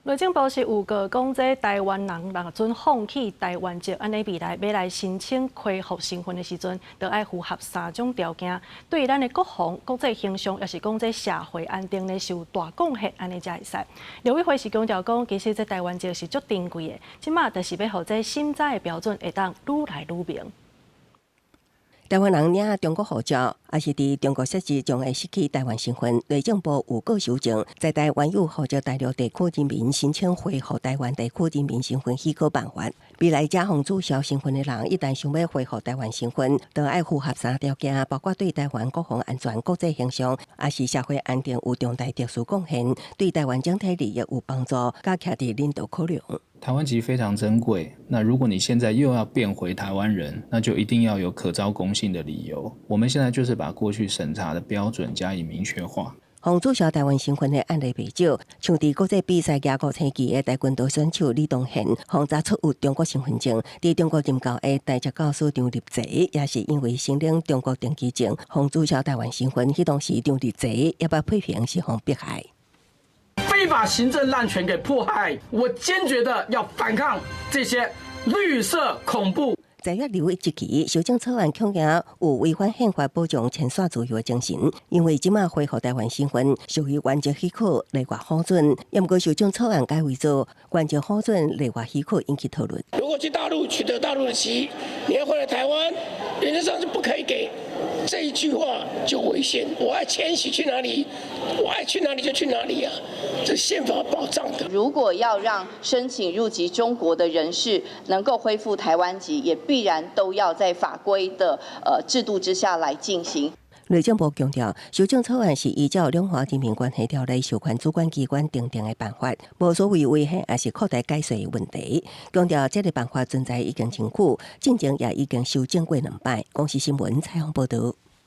內政部是預告講，這台灣人若準放棄台灣籍，按呢未來欲來申請恢復身份的時陣，著愛符合三種條件，對咱的國防、國際形象，抑是講這社會安定呢，是有大貢獻，按呢才會使。陸委會是強調講，其實這台灣籍是足珍貴的，這馬就是欲予這審查的標準會當愈來愈明。台灣人領中國護照，抑是佇中國設籍，將會失去台灣身份。內政部預告修正，在台灣有護照大陸地區人民申請恢復台灣地區人民身份許可辦法。未來這予註銷身份的人，一旦想欲恢復台灣身份，著愛符合三條件，包括對台灣國防安全、國際形象，抑是社會安定有重大特殊貢獻，對台灣整體利益有幫助，佮徛佇領導考量。台灣籍非常珍貴，那如果你現在又要變回台灣人，那就一定要有可昭公信的理由。我們現在就是把過去審查的標準加以明確化。予註銷台灣身份的案例袂少，像佇國際比賽舉五星旗的跆拳道選手李東賢，予查出有中國身份證，佇中國任教的台籍教師張立澤，也是因為申領中國登機證，予註銷台灣身份。彼當時張立澤也捌批評是予迫害。非法行政濫權給迫害，我堅決的要反抗這些綠色恐怖。在越留一期修正草案恐驚有違反憲法保障遷徙自由的精神，因為這馬恢復台灣身份屬於原則許可，內閣核准。毋過修正草案改為做原則核准，內閣許可引起討論。如果去大陸取得大陸的籍，你要回來台灣，原則上是不可以給。這一句話就違憲。我愛遷徙去哪裡，我愛去哪裡就去哪裡啊！這憲法保障的。如果要讓申請入籍中國的人士能夠恢復台灣籍，也必然都要在法規的制度之下來進行。內政部強調，修正草案是依照《兩岸人民關係條例》授權主管機關訂定的辦法，無所謂違憲抑是擴大解說的問題。強調這个辦法存在已經真久，進前也已經修正過兩擺。公視新聞採訪報導。